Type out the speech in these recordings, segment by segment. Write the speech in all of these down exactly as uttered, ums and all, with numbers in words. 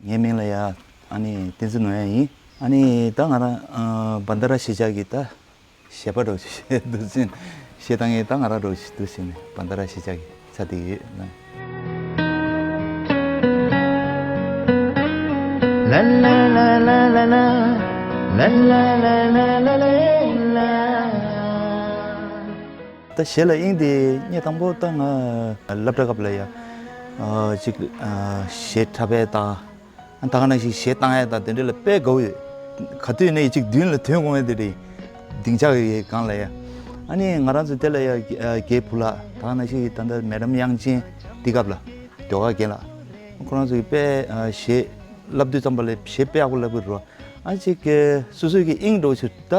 ངའི་མིང་ལ་ཡ་ཨ་ནི་བསྟན་འཛིན་ནོར་གཡང་ཡིན། ཨ་ནི་ད་ང་རང་ཨ་བན་ད་ར་གཞིས་ཆགས་ཀྱི་ད་གཞས་པ་འདྲ་བོ་ཞིག་འདུག་ཟིན། གཞས་བཏང་ཡས་ད་ང་རང་འདྲ་བོ་ཞིག་འདུག་ཟིན་ནས་བན་ད་ར་གཞིས་ཆགས་ཀྱི་ཚ་དེ་ཡོད་ན། ད་གཞས་ལ་དབྱིངས་དེ་ངས་དང་པོ་ད་ང་སློབ་གྲྭ་སྐབས་ལ་ཡ་ཨ་ཅིག་ཨ་གཞས་འཁྲབ་པའི་ད་ད་ག་ནང་བཞིན་གཞས་བཏང་ཡ་ད་དེ་འདྲ་ལ་དཔེ་དགའ་བོ་ཡོད། ག་དུས་ནས་ཅིག་མདུན་ལ་ཐོན་དགོས་ཡ་དེ་རེད། སྡིངས་ཆ་གི་སྒང་ལ་ཡ། ཨ་ནི་ང་རང་ཚོ་དེ་ལ་ཡ་རྒྱའི་བུ་ལགས་ད་ག་ནང་བཞིན་ད་ལྟ་མེ་ཌམ་དབྱངས་ཅན་དེ་སྐབས་ལ་ཟློས་གར་རྒན་ལགས་ཁོ་རང་ཚོ་གི་དཔེ་གཞས་བསླབ་དུས་ཙམ་པ་ལ་གཞས་དཔེ་ཡག་པོ་བསླབ་གི་རེད། ཨ་ཅིག་སོ་སོ་གི་དབྱིངས་འདྲ་བོ་ཞིག་ད་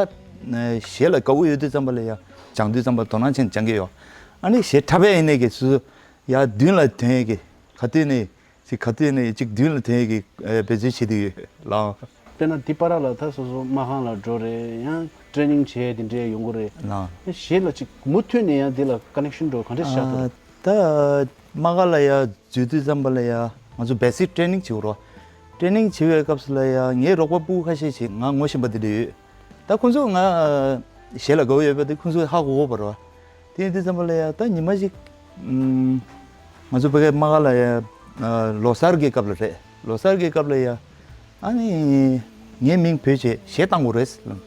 གཞས་ལ་དགའ་བོ་ཡོད་དུས་ཙམ་པ་ལ་ཡ་སྦྱང་དུས་ཙམ་པ་དོ་སྣང་ཆེན་སྦྱང་གི་ཡོད། ཨ་ནི་གཞས་འཁྲབ་པ་ཡིན་ནའི་གི་སོ་སོ་ཡར་མདུན་ལ་ཐོན་ཡས་ཀྱི་ག་དུས་ནས་ཅིག་ག་དུས་ནས་ཅིག་མདུན་ལ་ཐོན་ཡས་ཀྱི་ཨ་འབད་བརྩོན་བྱེད་དུ་ཡོད་ལགས། དཔེར་ན་འདི་པར་ལ་ད་སོ་སོ་མ་ཁང་ལ་འགྲོ་རེད་ཡང་ཊེ་རེ་ནིང་བྱས་དེ་འདྲས་ཡོང་གི་རེད། ལགས། གཞས་ལ་ཅིག་མུ་མཐུད་ནས་ཡང་འདི་ལ་ཀ་ནེག་ཤན་འགྲོ་ག་འདྲས་བཞག་འདུག་ཨ་རེད། ད་མ་ཁང་ལ་ཡར་འཛུལ་དུས་ཙམ་པ་ལ་ཡ་ང་ཚོ་བེ་སིག་ཊེ་རེ་ནིང་བྱེད་དགོས་རེད། ཊེ་རེ་ནིང་བྱེད་པའི་སྐབས་སུ་ལ་ཡ་ངའི་རོགས་པ་སྤུ་གུ་ཁ་ཤས་ཤིག་ང་ངོ་ཤེས་པ་དེ་འདྲས་ཡོད། ད་ཁོང་ཚོ་ང་གཞས་ལ་དགའ་བོ་ཡོད་པ་དེ་ཁོང་ཚོས་ཧ་གོ་གོ་བ་རེད་བ། དེ་ཡིན་དུས་ཙམ་པ་ལ་ཡ་ད་ཉི་མ་ཞིག་ཨམ། ང་ཚོ་ཕ་གིའི་མ་ཁང་ལ་ཡ་ཨ་ལོ་གསར་གྱི་སྐབས་ལ་རེད། ལོ་གསར་གྱི་སྐབས་ལ་ཡ་ཨ་ནི་ངའི་མིང་བོས་བྱས་གཞས་བཏང་དགོས་རེད་ལབ།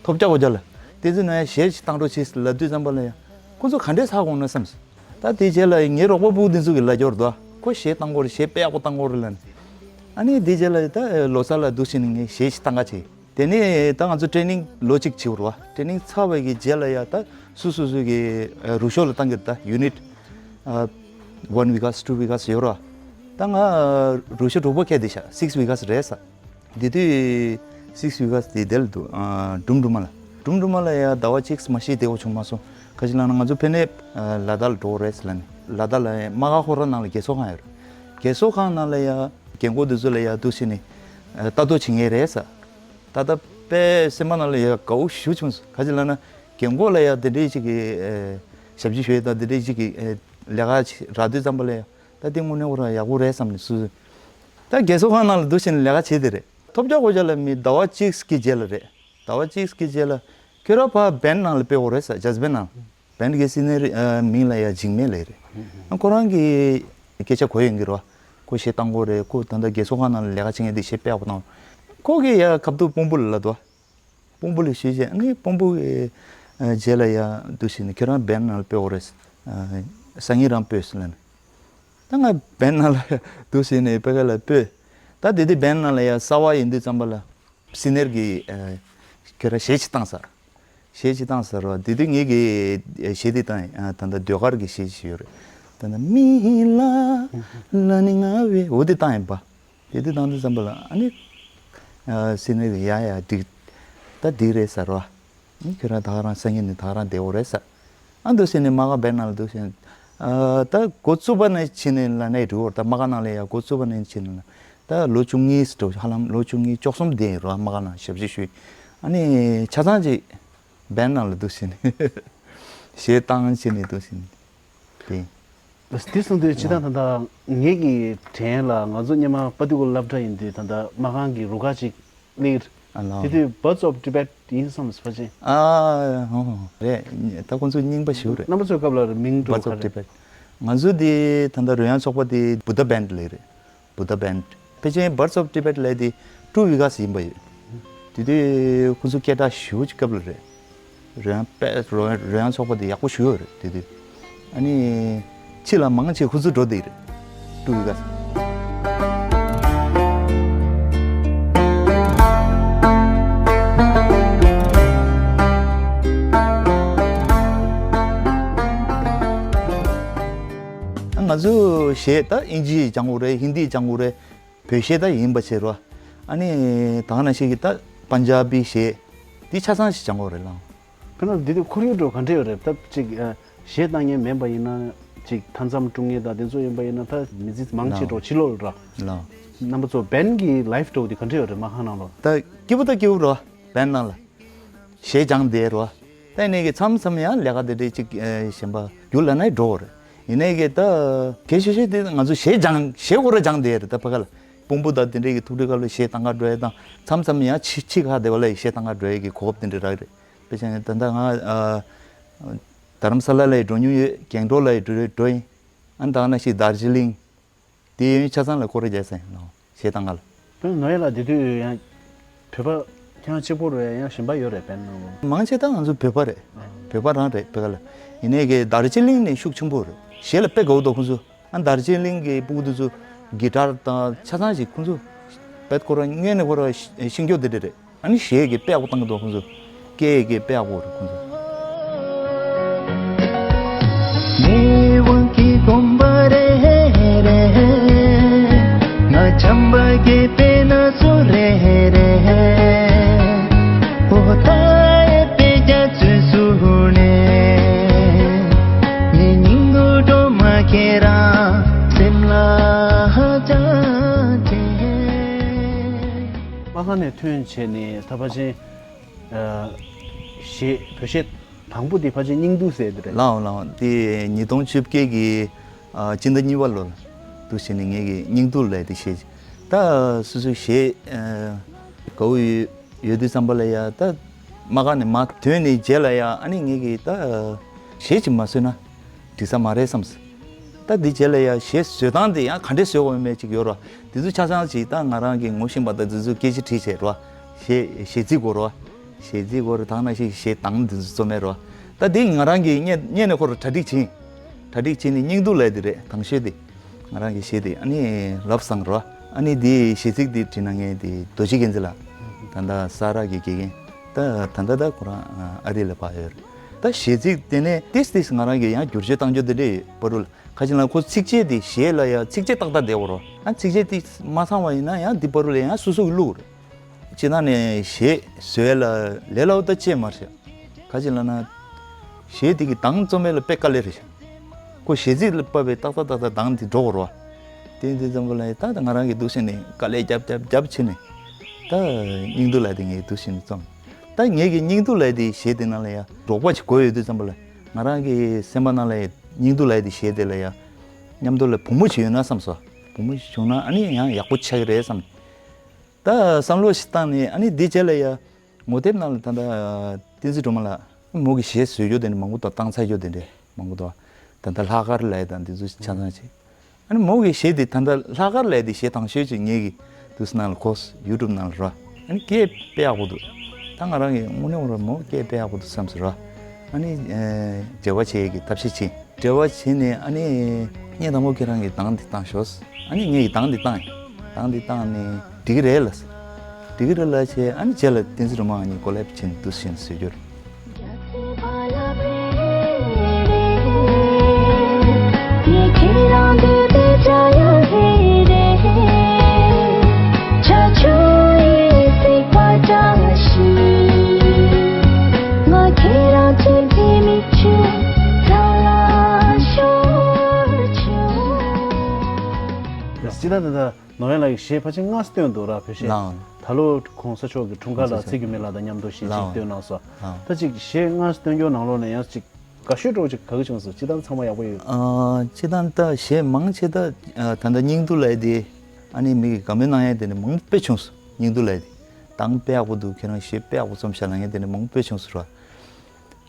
ཐོབ་རྒྱག་གོ་རྒྱ་ལ་དེ་ཚོ་ནས་གཞས་ཞིག་བཏང་རོགས་བྱེད་ལབ་དུས་ཙམ་པ་ལ་ཡ་ཁོ་ཚོ་ག་འདྲས་ཧ་གོ་ན་བསམ། ད་དེ་རྗེས་ལ་ངའི་རོགས་པ་སྤུ་གུ་དེ་ཚོ་གི་ལབ་སྐྱོར་དུ་ཁོ་གཞས་བཏང་དགོས་རེད་གཞས་དཔེ་ཡག་པོ་བཏང་དགོས་རེད་ལབ་ནས། ཨ་ནི་དེ་རྗེས་ལ་ད་ལོ་གསར་ལ་འདུག་བྱས་ནས་ངས་གཞས་ཞིག་བཏང་ག་བྱས། དེ་ནས་ད་ང་ཚོ་ཊེ་རེ་ནིང་ལོ་གཅིག་བྱེད་དགོས་རེད་བ། ཊེ་རེ་ནིང་ཚར་བའི་གི་རྗེས་ལ་ཡ་ད་སུ་སུ་སུ་གི་ཨ་རུ་ཤོ་ལ་བཏང་གི་རེད་ད་ཡུ་ནིཊ་ཨ་ཝན་ཝི་ཀ་སི་ཊུ་ཝི་ཀ་སི་ཡོད་རེད་བ། ད་ང་རུ་ཤོ་དྲུག་པ་ཁེལ་བསྡད་ཤག་སིགས་ཝི་ཀ་སི་རེད་ས། དེ་དུས་སིགས་ཝི་ཀ་སི་དེ་དེ་ལ་འདུག་ཨ་ཌུམ་ཌུམ་མ་ལ། ཌུམ་ཌུམ་མ་ལ་ཡ་ཟླ་བ་གཅིག་མ་ཤི་བསྡད་དགོས་བྱུང་མ་སོང་། ག་ཅི་ལབ་ན་ང་ཚོ་ཕ་ནས་ཨ་ལ་དྭགས་ལ་འགྲོ་དགོས་རེད་ཟེར་ལབ་ནས་ལ་དྭགས་ལ་མ་ག་ཁོ་ར་ནང་ལ་རྒས་གསོ་ཁང་ཡོད་རེད། རྒས་གསོ་ཁང་ནང་ལ་ཡ་རྒན་གོག་དེ་ཚོ་ལ་ཡ་འདུག་བྱས་ནས་ཨ་ལྟ་རྟོག་བྱེད་མཁན་རེད་ས། ད་ལྟ་དཔེ་སེམས་པ་ནང་ལ་ཡ་དགའ་བོ་ཞེ་པོ་བྱུང་སོང་། ག་ཅི་ལབ་ན་རྒན་གོག་ལ་ཡ་དེ་འདྲའི་ཅིག་གི་ཨེ་ཞབས་ཕྱི་ཞུ་ཡས་དང་དེ་འདྲའི་ཅིག་གི་ཨེ་ལས་ཀ་བྱེད་རག་དུས་ཙམ་པ་ལ་ཡ་ད་དེ་དངོས་གནས་ཁོ་རང་ཡག་པོ་རེད་བསམ་ནས་སུ། ད་རྒས་གསོ་ཁང་ནང་ལ་འདུག་བྱས་ནས་ལས་ཀ་བྱེད་དེ་རེད། ཐོབ་རྒྱག་གོ་རྒྱ་ལ་མི་ཟླ་བ་གཅིག་གི་རྗེས་ལ་རེད། ཟླ་བ་གཅིག་གི་རྗེས་ལ་ཁྱོད་རང་ཕར་བན་ནང་ལ་སྤོ་དགོས་རེད་ས་ཇཱ་སི་བན་ནང་། བན་གྱི་སི་ནེ་རི་ཨ་མིང་ལ་ཡ་འཇིགས་མེད་ལབ་རེད། ཨ་ཁོ་རང་གི་སྐད་ཆ་གོ་ཡོང་གི་རེད་བ། ཁོ་གཞས་བཏང་དགོས་རེད། ཁོ་ད་ལྟ་རྒས་གསོ་ཁང་ནང་ལ་ལས་ཀ་བྱེད་མཁན་དེ་གཞས་དཔེ་ཡག་པོ་བཏང་། ཁོ་གིས་ཡ་ཁ་ཐུག་དཔོན་པོ་ལ་ལབ་འདུག་བ། དཔོན་པོ་ལ་ཞུས་བྱས་ཨ་ནི་དཔོན་པོ་གི་ཨ་རྗེས་ལ་ཡ་འདུག་བྱས་ནས་ཁྱོད་རང་བན་ནང་ལ་སྤོ་དགོས་རེད། ཨ་སང་ཉིན་རང་སྤོས་ཟེར་ལབ་ནས། ད་ང་བན་ནང་ལ་འདུག་བྱས་ནས་ཕ་གི་ལ་སྤོས། ད་དེ་དུས་བན་ནང་ལ་ཡ་གསར་པ་ཡིན་དུས་ཙམ་པ་ལ་སི་ནེ་རི་གི་ཨ་ཁྱོད་རང་གཞས་ཅིག་བཏང་ས། གཞས་ཅིག་བཏང་ས་རེད་བ། དེ་དུས་ངེད་ཀྱི་གཞས་དེ་བཏང་ཡིན། ཨ་ད་ལྟ་ཟློས་གར་གྱི་གཞས་ཅིག་ཡོད་རེད། ད་ལྟ་མི་ལ་ལ་ནི་ང་བའི་འོ་དེ་བཏང་ཡིན་པ། དེ་དུས་བཏང་དུས་ཙམ་པ་ལ་ཨ་ནི་ཨ་སི་ནེ་རི་ཡ་ཡ་འགྲིག་ད་འགྲིག་རེད་ཟེར་བ། ཨ་ཁྱོད་རང་ད་ག་རང་སང་ཉིན་ནས་ད་ག་རང་བསྡད་འོ་རེད་ཟེར། ཨ་འདུག་ཟེར་ནས་མ་ག་བན་ནང་ལ་འདུག་ཟེར། ཨ་ད་འགོ་བཙུགས་པ་ནས་ཕྱིན་ནས་ལ་ནས་འགྲོ་བར་ད་མ་ག་ནང་ལ་ཡ་འགོ་བཙུགས་པ་ནས་ཕྱིན་ནས་ད་ལོ་བཅུ་གཉིས་འགྲོ་ཧ་ལམ་ལོ་བཅུ་གཉིས་བཅུ་གསུམ་བསྡད་ཡིན་རོ་མ་ག་ནང་ཞབས་ཕྱི་ཞུས། ཨ་ནི་ཆ་ཚང་ཅིག་བན་ནང་ལ་འདུག་ཟེར་ནས་གཞས་བཏང་ཟེར་ནས་འདུག་ཟེར་ནས་དེ། དེ་སོང་དུས་ཇི་ལྟར་ད་ལྟ་ངེད་ཀྱི་དྲན་ལ་ང་ཚོ་སྔོན་མ་པ་ཏི་ཀུ་སློབ་གྲྭ་ཡིན་དུས་ད་ལྟ་མ་ག་གི་རུ་ཁག་ཅིག་སླེབས། ཨ་ལ། དེ་དུས་Birds of Tibet ཡིན་བསམ་ཕལ་ཆེར། ཨ་ཧོ་ཧོ་རེད། ད་ཁོང་ཚོ་རྙིང་པ་ཞིག་རེད། རྣམ་པ་ཚོའི་སྐབས་ལ་མིང་འགྲོ་Birds of Tibet། ང་ཚོ་དེ་ད་ལྟ་རོལ་དབྱངས་ཚོགས་པ་དེ་བུདྡྷ་བན་ལབ་རེད། བུདྡྷ་བན། ཕལ་ཆེར་Birds of Tibet ལབ་དེ་ཀྲུ་བི་ག་སི་ཡིན་པ་ཡོད། དེ་དུས་ཁོང་ཚོ་སྐད་གྲགས་ཞེ་པོ་ཅིག་སྐབས་ལ་རེད། རོལ་དབྱངས་དཔེ་རོལ་རོལ་དབྱངས་ཚོགས་པ་དེ་ཡག་པོ་ཞེ་པོ་ཡོད་རེད་དེ་དུས། ཨ་ནི་ཕྱི་ལ་མང་ཆེ་ཁོ་ཚོ་འགྲོ་བསྡད་རེད། ཀྲུ་བི་ག་ང་ཚོ་གཞས་ད་ཨིན་ཇི་སྦྱང་དགོས་རེད། ཧིན་དི་སྦྱང་དགོས་རེད། བོད་གཞས་ད་ཡིན་པ་བྱས་རོ། ཨ་ནི་ད་ག་ནང་བཞིན་གྱི་ད་པན་ཇ་བི་གཞས་དེ་ཆ་ཚང་ཞིག་སྦྱང་དགོས་རེད་ལགས། དཔེར་ན་འདི་དུས་ཁོར་ཡུག་འགྲོ་ག་འདྲ་ཡོད་རེད། ད་ཅིག་ཨ། གཞས་བཏང་མཁན་མེད་པ་ཡིན་ན་ཅིག་མཐའ་མཚམས་སྲུང་མཁན་དང་དེ་ཚོ་ཡིན་པ་ཡིན་ན་ད་མི་ཚེ་མང་ཆེ་འགྲོ་ཕྱི་ལོགས་ལ་ར། ལགས། རྣམ་པ་ཚོ་བན་གྱི་ལའིབ་འགྲོ་དེ་ག་འདྲ་ཡོད་རེད། མ་ཁང་ནང་ལོ། ད་སྐྱིད་པོ་ད་སྐྱིད་པོ་རོ། བན་ནང་ལ་གཞས་སྦྱང་བསྡད་རོ། ད་ཡིན་ནའི་གི་མཚམས་མཚམས་ཡང་ལས་ཀ་དེ་འདྲས་ཅིག་ཨ། གཞན་པ་རྒྱུ་ལ་ནའི་འགྲོ་རེད། ཡིན་ནའི་གི་ད་གལ་ཆེ་ཤོས་དེ་ང་ཚོ་གཞས་སྦྱང་གཞས་སྐོར་ར་སྦྱང་བསྡད་རེད། ད་ཕ་ག་ལ་དཔོན་པོ་དང་དེ་འདྲས་གི་ཐུག་དུས་སྐབས་ལ་གཞས་བཏང་ག་འགྲོ་ཡ་དང་མཚམས་མཚམས་ཡང་ཕྱི་ཕྱི་ཁ་བསྡད་པ་ལ་གཞས་བཏང་ག་འགྲོ་ཡ་གི་གོ་སྐབས་དེ་འདྲས་རག་རེད། དཔེ་བྱས་ན་ད་ལྟ་ང་ཨ། རྡ་རམ་ས་ལ་ལ་ཡི་འགྲོ་མྱོང་ཡོད། སྒང་ཏོག་ལ་ཡི་འགྲོ་འགྲོ་ཡིན། ཨ་ནི་ད་ག་ནང་བཞིན་དར་ཇི་ལིང་། དེ་ཡོན་ཆ་ཚང་ལ་སྐོར་ར་རྒྱག་ས་ཡིན་ནོ། གཞས་བཏང་ག་ལ། དཔེར་ན་ནོ་ཡ་ལ་དེ་དུས་ཡང་བོད་པ་ཁྱེད་རང་གཅིག་པོ་རེད། ཡང་གཞན་པ་ཡོད་རེད་བན་ནང་ལོ། མང་ཆེ་ད་ང་ཚོ་བོད་པ་རེད། བོད་པ་རང་རེད་བོད་པ་ལ། ཡིན་ནའི་གི་དར་ཇི་ལིང་ནས་ཤུགས་ཆེན་པོ་རེད། གཞས་ལ་དཔེ་དགའ་བོ་འདུག་ཁོང་ཚོ། ཨ་དར་ཇི་ལིང་གི་སྤུ་གུ་དེ་ཚོ་གི་ཊར་དང་ཆ་ཚང་ཞིག་ཁོང་ཚོ་བེད་ཁོ་རང་སྔོན་ནས་ཁོ་རང་ཤེས་རྒྱུ་དེ་འདྲ་རེད། ཨ་ནི་གཞས་ཀྱི་དཔེ་ཡག་པོ་བཏང་གི་འདུག་ཁོང་ཚོ། སྐད་ཀྱི་དཔེ་ཡག་པོ་རེད་ཁོང་ཚོ། སྨར་ཁམས་ནས་ཐོན་བྱས་ནས་ད་ཕལ་ཆེར་ཨ། གཞས་བོད་གཞས་དང་པོ་དེ་ཕལ་ཆེར་སྙིང་སྡུག་ཟེར་དེ་རེད། ལའོ་ལའོ། དེ་ཉིས་སྟོང་བཅོ་བརྒྱད་ཀྱི་ཨ། སྤྱི་ཟླ་གཉིས་པ་ལོ་ལ་འདུག་བྱས་ནས་ངེད་ཀྱི་སྙིང་སྡུག་ལབ་དེ་གཞས། ད་སོ་སོའི་གཞས་ཨ། དགའ་བོ་ཡོད་ཡོད་དུས་ཙམ་པ་ལ་ཡ་ད་སྨར་ཁམས་ནས་མར་ཐོན་ནས་རྗེས་ལ་ཡ་ཨ་ནི་ངེད་ཀྱི་ད་གཞས་ཅིག་མ་བཟོས་ན་འགྲིག་ས་མ་རེད་བསམས། ད་འདི་རྗེས་ལ་ཡ་གཞས་བཟོ་སྟངས་དེ་ཡང་ག་འདྲས་བཟོ་དགོས་མེད་ཅིག་ཡོད་ར། དེ་ཚོ་ཆ་ཚང་ཅིག་ད་ང་རང་གིས་ངོ་ཤེས་པ་དང་དེ་ཚོ་སྐད་ཆ་དྲིས་བྱས་ར། གཞས་གཞས་ཚིག་སྐོར་ར། གཞས་ཚིག་སྐོར་དང་ནང་བཞིན་གཞས་གདངས་དེ་ཚོ་རྩོམ་མེད་ར། ད་དེ་ང་རང་གིས་སྔོན་སྔོན་ནས་ཁོ་ར་གྲ་སྒྲིག་བྱིན། གྲ་སྒྲིག་བྱིན་ནས་སྙིང་སྡུག་ལབ་དེ་རེད་དང་ཤོས་དེ། ང་རང་གི་གཞས་དེ་ཨ་ནི་ལབ་བཟང་ར། ཨ་ནི་དེ་གཞས་ཚིག་དེ་བྲིས་ན་ངས་དེ་རྡོ་རྗེ་རྒྱལ་མཚན་ལགས། ད་ལྟ་ས་ར་གི་དགེ་རྒན། ད་ད་ལྟ་ད་ཁོ་རང་ཨ་རི་ལ་ཕར་ཡོད་རེད། ད་གཞས་ཚིག་དེ་ནས་ཏིས་ཏིས་ང་རང་གིས་ཡང་བསྒྱུར་བཅོས་བཏང་རྒྱུ་དེ་འདྲ་ཡོད་པ་རུ་ལ། ཁ་ཅིག་ལ་ཁོ་ཚིགས་བཅད་དེ་གཞས་ལ་ཡང་ཚིགས་བཅད་ཏག་ཏག་བསྡད་ཡོད་རེད། ཨ་ཚིགས་བཅད་དེ་མ་ཚང་བ་ཡིན་ན་ཡང་འདི་བར་དུ་ལ་ཡང་སོ་སོ་གི་བླུགས་རེད། སྤྱིར་བཏང་ནས་གཞས་བཟོ་ཡ་ལ་ལས་སླ་པོ་ད་ཅིག་མ་རེད། ག་ཅི་ལབ་ན། གཞས་དེ་གི་གདངས་རྩོམ་ཡ་ལ་དཔེ་དཀའ་ལས་རེད། ཁོ་གཞས་ཚིག་ལ་དཔག་པའི་ཏག་ཏག་ཏག་ཏག་གདངས་དེ་འགྲོ་དགོས་རེད་བ། དེ་འདི་ཙམ་པ་ལ་ཡང་ད་ང་རང་གིས་འདུག་བྱས་ནས་དཀའ་ལས་རྒྱབ་རྒྱབ་རྒྱབ་བྱས་ནས། ད་སྙིང་སྡུག་ལབ་དེ་ངས་འདུག་བྱས་ནས་རྩོམ། ད་ངས་ཀྱི་སྙིང་སྡུག་ལབ་དེ་གཞས་དེ་ནང་ལ་ཡང་རོགས་པ་ཅིག་དགོས་ཡོད་དུས་ཙམ་པ་ལ། ང་རང་གི་སེམས་པ་ནང་ལ་ཡང་སྙིང་སྡུག་ལབ་དེ་གཞས་དེ་ལ་ཡང་། མཉམ་དུ་ལ་བུ་མོ་ཅིག་ཡོད་ན་བསམ་སོང་། བུ་མོ་ཅིག་བྱུང་ན་ཨ་ནི་ཡང་ཡག་པོ་ཆགས་ཀྱི་རེད་བསམ། ད་བསམ་བློ་ཞིག་བཏང་ནས་ཨ་ནི་འདི་རྗེས་ལ་ཡ། ངོ་དེབ་ནང་ལ་ད་ལྟ་བསྟན་འཛིན་སྒྲོལ་མ་ལགས་མོ་གི་གཞས་བཟོས་རྒྱུ་དེ་འདྲ་མང་པོ་དང་བཏང་ཚར་རྒྱུ་དེ་འདྲ་མང་པོ་དང་། ད་ལྟ་ལྷག་དཀར་ལབ་ཡ་དང་འདི་ཚོ་ཆ་ཚང་བྱས། ཨ་ནི་མོ་གི་གཞས་དེ་ད་ལྟ་ལྷག་དཀར་ལབ་ཡ་དེ་གཞས་དང་ཤོས་ཅིག་ངེད་ཀྱི་དུས་སུ་ནང་ལ་གོ་ཡུ་ཊུབ་ནང་ལ་ར། ཨ་ནི་སྐད་དཔེ་ཡག་པོ་འདུག་ད་ང་རང་གི་དངོས་གནས་ཁོ་ར་མོ་སྐད་དཔེ་ཡག་པོ་འདུག་བསམ་སོང་ར། ཨ་ནི་ཨེ་འབྲེལ་བ་བྱེད་ཡས་ཀྱི་ཐབས་ཤེས་བྱས། འབྲེལ་བ་བྱས་ནས་ཨ་ནི་ངས་དང་པོ་ཁྱེད་རང་གི་གདངས་འདི་བཏང་ཤོག་ཨ་ནི་ངས་ཀྱི་གདངས་འདི་བཏང་ཡིན། གདངས་འདི་བཏང་ནས་འགྲིག་གི་རེད་ལབ། འགྲིག་གི་རེད་ལབ་བྱས་ཨ་ནི་རྗེས་ལ་བསྟན་འཛིན་སྒྲོལ་མ་ང་གཉིས་ཀོ་ལེབ་བྱས་ནས་འདུག་སེ་བྱས་ནས་བཟོས་རྒྱུ་རེད། སྤྱིར་བཏང་ད་ལྟ་ནོར་ཝེ་ལགས་ཀྱི་གཞས་ཕལ་ཆེར་སྔ་ས་བཏོན་འདུག་ར། བོད་གཞས། ལགས། ད་ལོ་གོང་ས་མཆོག་གི་འཁྲུངས་སྐར་ལ་ཚེ་འགྱུར་མེད་ལགས་དང་མཉམ་དུ་གཞས་གཅིག་ལགས། བཏོན་གནང་སོང་། ལགས། ད་ཅིག་གཞས་སྔ་ས་བཏོན་རྒྱུ་ནང་ལོགས་ནས་ཡང་ཅིག་དགའ་ཤོས་འདྲ་བོ་ཅིག་ག་གི་བྱུང་སོང་། སྤྱིར་བཏང་ཚང་མ་ཡག་པོ་ཡོད། ཨ། སྤྱིར་བཏང་ད་གཞས་མང་ཆེ་ད་ད་ལྟ་སྙིང་སྡུག་ལབ་ཡ་དེ་ཨ་ནི་མི་གི་དགའ་མོས་གནང་ཡ་དེ་ནི་མང་པོ་བྱུང་སོང་། སྙིང་སྡུག་ལབ་ཡ་དེ་གདངས་དཔེ་ཡག་པོ་འདུག་ཁྱེད་རང་གཞས་དཔེ་ཡག་པོ་རྩོམ་ཤག་ལབ་མཁན་དེ་ནི་མང་པོ་བྱུང་སོང་ར།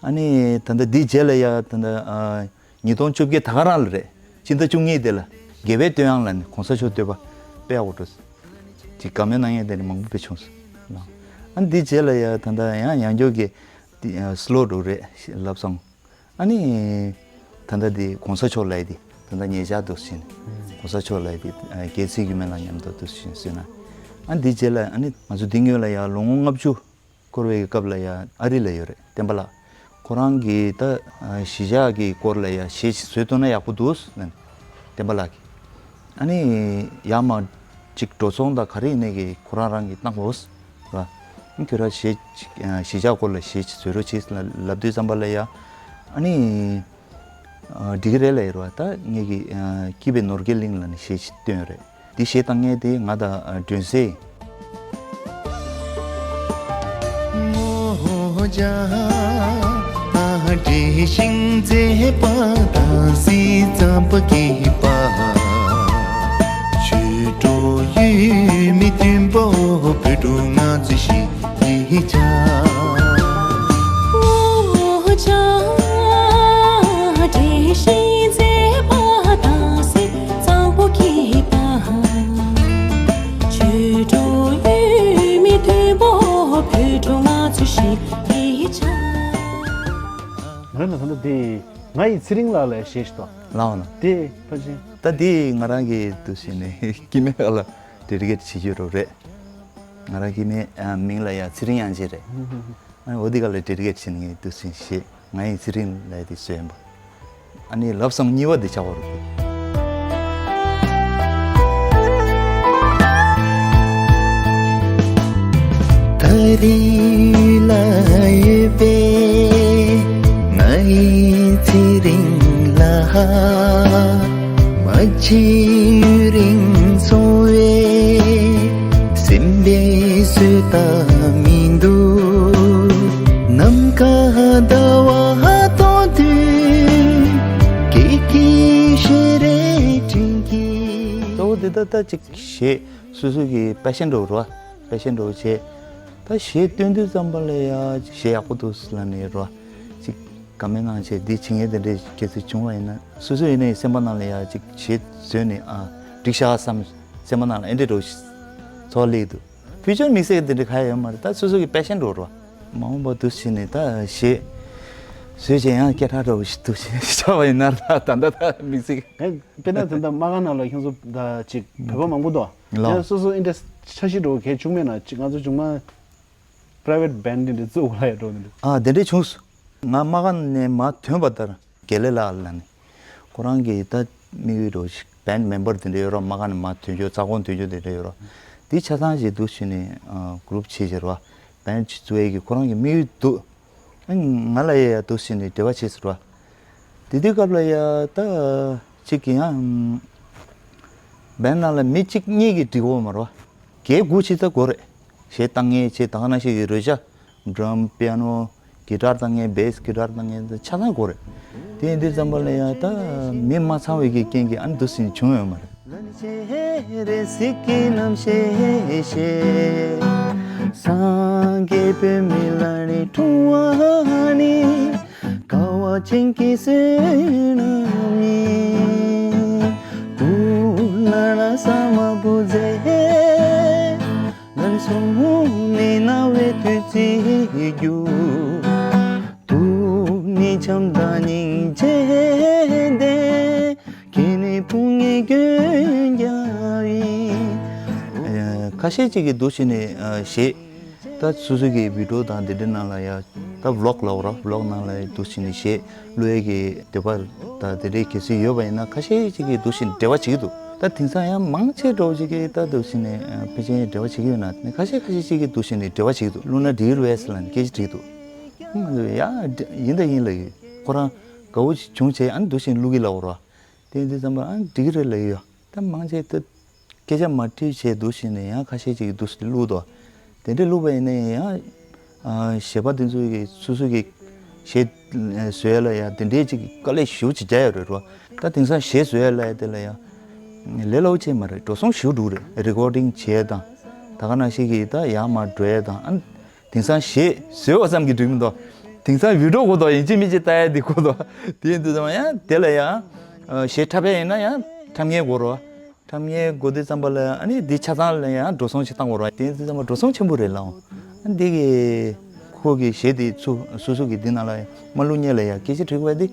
ཨ་ནི་ད་ལྟ་འདི་རྗེས་ལ་ཡ་ད་ལྟ་ཨ། ཉིས་སྟོང་བཅོ་བརྒྱད་ད་ག་རང་ལ་རེད། སྤྱི་ཟླ་བཅུ་གཉིས་དེ་ལ་དགེ་བའི་བསྟོད་དབྱངས་ལ་ནི་གོང་ས་མཆོག་བསྟོད་པ་དཔེ་ཡག་པོ་འགྲོ། ཅིག་དགའ་མོས་གནང་མཁན་དེ་ནི་མང་པོ་དཔེ་བྱུང་སོང་། ཨ་ནི་འདི་རྗེས་ལ་ཡ་ད་ལྟ་ཡང་ཡང་སྐྱར་གྱི་འདི་སི་ལོ་འགྲོ་རེད་ལབ་སོང་། ཨ་ནི་ད་ལྟ་འདི་གོང་ས་མཆོག་ལབ་ཡ་དེ་ད་ལྟ་ཉེ་ཆར་འདུག་སེ་བྱས་ནས་གོང་ས་མཆོག་ལབ་ཡ་དེ་རྒྱལ་སྲས་ཀྱི་མིང་ལ་མཉམ་དུ་འདུག་སེ་བྱས་ནས་བཟོས་ན། ཨ་ནི་འདི་རྗེས་ལ་ཨ་ནི་ང་ཚོ་འདི་སྔོན་ལ་ཡ་ལོ་ངོ་ལྔ་བཅུ། འཁོར་བའི་སྐབས་ལ་ཡང་ཨ་རི་ལ་ཡོད་རེད་བསྟན་པ་ལགས། ཁོ་རང་གིས་ད་གཞིས་ཆགས་ཀྱི་སྐོར་ལ་ཡང་གཞས་ཤིག་བཟོས་ཐུབ་ན་ཡག་པོ་འདུག་ལབ་བསྟན་པ་ལགས་ཀྱིས། ཨ་ནི་ཡར་མར་ ཅིག་འགྲོ་སོང་དང་ག་རེ་ཡིན་ནའི་གི་ཁོ་རང་རང་གིས་བཏང་དགོས་ར། ཁྱོད་རང་གཞས་ཅིག་གཞིས་ཆགས་སྐོར་ལ་གཞས་ཅིག་བཟོས་རོགས་བྱེད་ལབ་དུས་ཙམ་པ་ལ་ཡ། ཨ་ནི་འགྲིག་གི་རེད་ལབ་ཡོད་ར། ད་ངེད་ཀྱི་སྐྱིད་པའི་ནོར་རྒྱས་གླིང་ལབ་ནས་གཞས་ཅིག་བཏོན་ཡོད་རེད། འདི་གཞས་བཏང་མཁན་དེ་ང་དང་སྒྲོན་གསལ། ང་ལ་ད་ལྟ་དེ་ང་ཡི་ཚེ་རིང་ལགས་ལ་གཞས་ཤིག་དང་། ལའོ་ན། དེ་ཕལ་ཆེར། ད་དེ་ང་རང་གི་འདུག་ཟེར་ནས་སྐྱེ་དམན་ལ་ཌེ་ཌི་ཀེ་ཊི་བྱེད་རྒྱུ་རོགས་རེད། ང་རང་གི་མི་མིང་ལ་ཡ་ཚེ་རིང་དབྱངས་ཅན་རེད། ཨ་ནི་འོ་དེ་ག་ལ་ཌེ་ཌི་ཀེ་ཊི་བྱེད་ནས་འདུག་ཟེར་ནས་གཞས་ང་ཡི་ཚེ་རིང་ལབ་དེ་བཟོས་ཡིན་པ། ཨ་ནི་ལབ་སོང་གཉིས་པ་དེ་ཆགས་པ་རེད། ད་རེས་ལ་ཡོད་པའི་ང་ཡི་ཚེ་རིང་ལ། མ་གཅིག་ཡུན་རིང་སོང་བས་སེམས་པའི་བཟོད་ཐབས་མི་འདུག་ནམ་མཁའ་ཟླ་བ་མཐོང་དུས་སྐད་ཀྱི་ཞལ་རས་དྲན་གྱིས། གཙོ་བོ་འདི་ལྟ་ལྟ་ཅིག་གཞས་སོ་སོ་གི་པེ་ཤན་འདྲ་བོ་རེད་བ། པེ་ཤན་འདྲ་བོ་བྱས། ད་གཞས་བཏོན་དུས་ཙམ་པ་ལ་ཡ་གཞས་ཡག་པོ་འདུག་ལབ་ནས་རེད་བ། ཅིག་ག་མེད་ངང་བྱས་འདི་བྱེད་མཁན་དེ་འདྲས་གལ་སྲིད་བྱུང་བ་ཡིན་ན་སོ་སོ་ཡིན་ནའི་སེམས་པ་ནང་ལ་ཡ་ཅིག་གཞས་བཟོས་ནས་ཨ་འགྲིག་ཤག་བསམ་སེམས་པ་ནང་ལ་ཨེ་འདྲས་འདྲ་བོ་ཞིག་ཚོར་སླེབས་འདུག་ཕུ་ཅར་དམིགས་བསལ་དེ་འདྲ་ག་ཡོད་མ་རེད། ད་སོ་སོ་གི་པེ་ཤན་འདྲ་བོ་རེད་བ། མ་འོངས་པ་འདུག་བྱས་ནས་ད་གཞས་བཟོས་བྱས་ཡང་སྐད་གྲགས་འདྲ་བོ་ཞིག་འདུག་བྱས་ནས་ཆགས་པ་ཡིན་ན་ད་ད་ད་ད་དམིགས་བསལ་གི། དཔེར་ན་ད་ལྟ་དམག་སྒར་ནང་ལ་ཁྱོད་ཚོ་ད་ཅིག་བོད་པ་མང་པོ་འདུག་ལགས། ཡང་སོ་སོ་ཨེ་འདྲས་འཆར་གཞི་འདྲ་བོ་གལ་བྱུང་མེད་ན་ཅིག་ང་ཚོ་བྱུང་མ་private band འདི་འདྲ་བཙུགས་དགོས་ལ་ཡ་འགྲོ་འདི་འདྲ། ཨ་དེ་འདྲས་བྱུང་སོང་། ང་དམག་སྒར་ནས་མར་ཐོན་པ་ལྟར་དགེ་ལེགས་ལགས་ལབ་ནས་ཁོ་རང་གི་ད་དམིགས་ཡུལ་འདྲ་བོ་ཞིག་band member དེ་འདྲ་ཡོད་ར། དམག་སྒར་ནས་མར་ཐོན་རྒྱུ་རྩ་དགོངས་ཐོན་རྒྱུ་དེ་འདྲ་ཡོད་ར། དེ་ཆ་ཚང་ཞིག་འདུག་བྱས་ནས་ཨ་group བྱས་བྱས་ར་བ། band ཅིག་བཙུགས་ཡས་ཀྱི་ཁོ་རང་གི་དམིགས་ཡུལ་འདུག་ང་ལ་ཡ་ཡ་འདུག་ཟེར་ནས་འབྲེལ་བ་བྱས་ཟེར་བ། དེ་དུས་སྐབས་ལ་ཡ་ད་གཅིག་གི་ཡང་band ནང་ལ་མི་གཅིག་གཉིས་ཀྱིས་འགྲིག་གོ་མ་རེད་བ། བརྒྱད་དགུ་ཅིག་ད་དགོས་རེད། གཞས་བཏང་མཁན་བྱས་ད་ག་ནང་བཞིན་གྱི་རོལ་ཆ་drum piano guitar བཏང་མཁན་bass guitar བཏང་མཁན་ད་ཆ་ཚང་དགོས་རེད། དེ་ཡིན་དུས་ཙམ་པ་ལ་ཡ་ད་མི་མ་ཚང་བའི་གི་རྐྱེན་གྱིས་ཨ་ནི་འདུག་ཟེར་ནས་བྱུང་ཡོད་མ་རེད། ཁ་ཤས་ཅིག་གིས་འདུག་བྱས་ནས་གཞས་ད་སོ་སོ་གི་video དང་དེ་འདྲའི་ནང་ལ་ཡ་ད་vlog ལབ་ར་vlog ནང་ལ་འདུག་བྱས་ནས་གཞས་བླུག་ཡས་ཀྱི་འདོད་པ་ད་དེ་འདྲའི་གལ་སྲིད་ཡོད་པ་ཡིན་ན་ཁ་ཤས་ཅིག་གིས་འདུག་བྱས་ནས་འབྲེལ་བ་བྱེད་ཀྱི་འདུག་ད་དེང་སང་ཡང་མང་ཆེ་འདྲ་བོ་ཅིག་གིས་ད་འདུག་བྱས་ནས་ཕལ་ཆེར་འབྲེལ་བ་བྱེད་ཀྱི་ཡོད་ན་ཁ་ཤས་ཁ་ཤས་ཅིག་གིས་འདུག་བྱས་ནས་འབྲེལ་བ་བྱེད་ཀྱི་འདུག་བླུགས་ན་འགྲིག་གི་རེད་ཟེར་ལབ་ནས་སྐད་ཆ་དྲིས་འདུག་ང་ཚོས་ཡ་ཡིན་ད་ཡིན་ལབ་ཡོད། ཁོ་རང་དགའ་བོ་ཞིག་བྱུང་བྱས་ཨ་ནི་འདུག་བྱས་ནས་བླུག་གི་ལབ་ར། དེ་ཡིན་དུས་ཙམ་པ་ཨ་འགྲིག་གི་རེད་ལབ་ཡོད། ད་མང་ཆེ་ད་སྐད་ཆ་མ་དྲིས་བྱས་འདུག་བྱས་ནས་ཡང་ཁ་ཤས་ཅིག་གིས་འདུག་སེ་བླུགས་འདུག་དེ་འདྲས་བླུགས་པ་ཡིན་ན་ཡང་ཨ་གཞས་པ་དེ་ཚོ་གིས་སོ་སོ་གི་གཞས་བཟོ་ཡ་ལ་ཡང་དེ་འདྲས་ཅིག་དཀའ་ལས་ཞེ་པོ་ཅིག་རྒྱག་ཡ་རེད་རོ། ད་དེང་སང་གཞས་བཟོ་ཡ་ལ་ཡ་དེ་ལ་ཡང་ལས་སླ་པོ་ཅིག་མ་རེད། འགྲོ་སོང་ཞེ་པོ་འགྲོ་གི་རེད། recording བྱས་དང་ད་ག་ནང་བཞིན་གྱི་ད་ཡར་མར་འགྲོ་ཡ་དང་ཨ། དེང་སང་གཞས་བཟོས་པ་ཙམ་གྱིས་འགྲིག་མི་འདུག་དེང་སང་video དགོས་འདུག་ཡིན་གཅིག་མིན་གཅིག་ལྟ་ཡ་འདི་དགོས་འདུག་དེ་ཡིན་དུས་ཙམ་ཡང་དེ་ལ་ཡང་གཞས་འཁྲབ་ཡ་ཡིན་ན་ཡང་འཁྲབ་མཁན་དགོས་རེད། འཁྲབ་མཁན་དགོས་དུས་ཙམ་པ་ལ་ཨ་ནི་འདི་ཆ་ཚང་ལ་ཡང་འགྲོ་སོང་ཞིག་བཏང་དགོས་རེད། དེ་ཡིན་དུས་ཙམ་པ་འགྲོ་སོང་ཆེན་པོ་རེད་ལགས། ཨ་འདི་གི་ཁོ་གི་གཞས་དེ་ཚུ་སོ་སོ་གི་འདི་ནང་ལ་མ་བླུགས་སྔོན་ལ་ཡང་སྐད་ཆ་དྲི་དགོས་པ་འདི་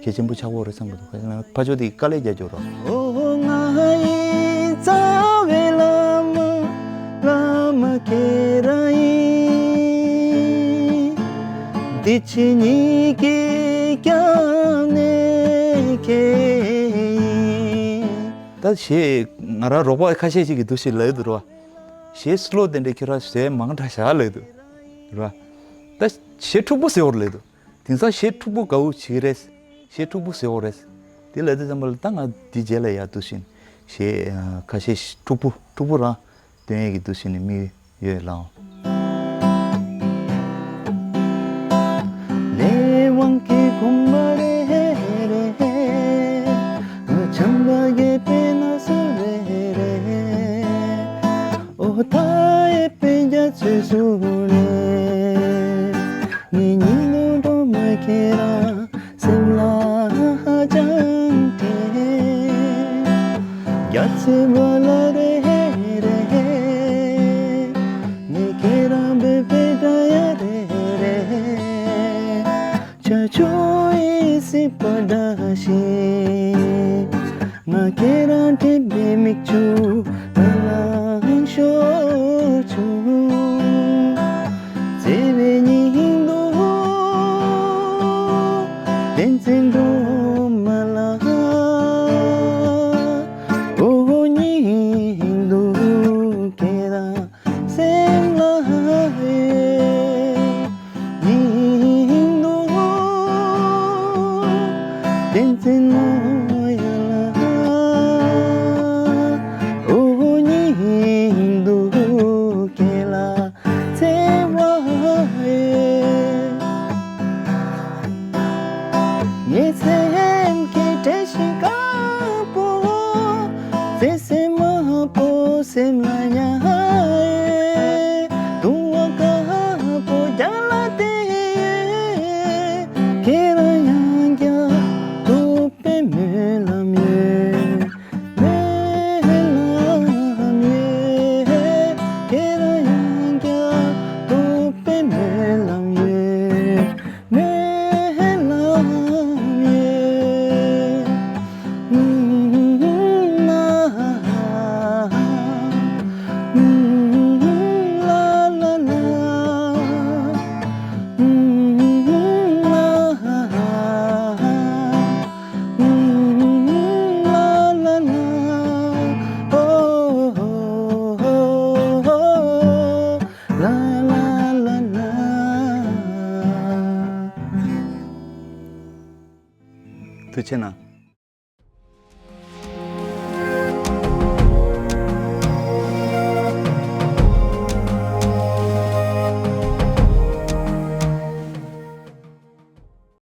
གལ་ཆེན་པོ་ཆགས་ཀྱི་ཡོད་རེད་བསམ་གྱི་འདུག་ཕ་ཕ་ཕྱོགས་དེ་དཀའ་ལས་རྒྱག་རྒྱུ་རོ། ཨོ་ང་ཡི་རྩ་བའི་བླ་མ་བླ་མ་ཁྱེད་རང་ཡིན། འདི་ཕྱི་གཉིས་ཀྱི་སྐྱབས་གནས་ཁྱེད་ཡིན། ད་གཞས་ ང་རང་རོགས་པ་ཁ་ཤས་ཅིག་གིས་འདུག་སེ་ལབ་ཀྱི་འདུག་ར་བ། གཞས་སི་ལོ་དེ་འདྲ་ཁྱོད་རང་གཞས་མང་དྲགས་བཞག་ལབ་ཀྱི་འདུག་ར་བ། ད་གཞས་འཁྲུག་པོ་ཟེར་བ་རེད་ལབ་ཀྱི་འདུག་དེང་སང་གཞས་འཁྲུག་པོ་དགའ་བོ་བྱེད་ཀྱི་རེད། གཞས་འཁྲུག་པོ་ཟེར་བ་རེད། དེ་ལབ་དུས་ཙམ་པ་ལ་ད་ང་འདི་རྗེས་ལ་ཡར་འདུག་སེ་གཞས་ཁ་ཤས་འཁྲུག་པོ་འཁྲུག་པོ་རང་སྟོན་ཡས་ཀྱི་འདུག་སེ་ནས་དམིགས་ཡོད་ལགས། ལས་དབང་གིས་གོང་མ་རེད་རེད། ང་བྱམས་པ་དགེ་འཕེལ་ན་སུ་རེད་རེད། ཨོ་ད་ཨེ་པེ་རྒྱ་ཚོད་སུ་རེད། ངའི་ཉིན་ལོ་འགྲོ་མ་ཁྱེད་རང་སེམས་ལ་ཧ་ཅང་དྲན། རྒྱ་ཚོད་བ་ལ་རེད་རེད། ངས་ཁྱེད་རང་བོས་བོས་འདྲ་ཡ་རེད་རེད། བྱ་ཆུ་ཡི་སྲིད་པ་འདྲ་ཞིག་ང་ཁྱེད་རང་དྲན་པའི་མིག་ཆུ་ལ་ལང་ཤོར་བྱུང་། བརྩེ་བའི་ཉི་ཧིང་དུ་བདེན་ཚིག་འགྲོ་མ་ལ། ཨོ་ཉི་ཧིང་དུ་ཁྱེད་རང་སེམས་ལ་ཡོད། ཉི་ཧིང་དུ་བདེན་ཚིག་མོ་ཡ་ལ། ཨོ་ཉི་ཧིང་དུ་ཁྱེད་ལ་བརྩེ་བ་ཡོད། ངའི་སེམས་ཀྱི་བཀྲ་ཤིས་དཀར་པོ། བརྩེ་སེམས་དམར་པོ་སེམས་ལ་ཉར་ཡོད། དུང་བ་དཀར་པོ་རྒྱ་ལ་བསྟན་ཡོད། ཁྱེད་རང་ཡང་བསྐྱར་ཐུག་པའི་སྨོན་ལམ་ཡོད། སྨོན་ལམ་ཡོད། ཁྱེད་རང་ཡང་བསྐྱར་ཐུག་པའི་སྨོན་ལམ་ཡོད། སྨོན་ལམ་ཡོད། ཨུམ། ལ་ལ་ལ། ཨུམ། ལ་ལ་ལ། ཨོ། ལ་ལ་ལ་ལ། ཐུགས་རྗེ་གནང་།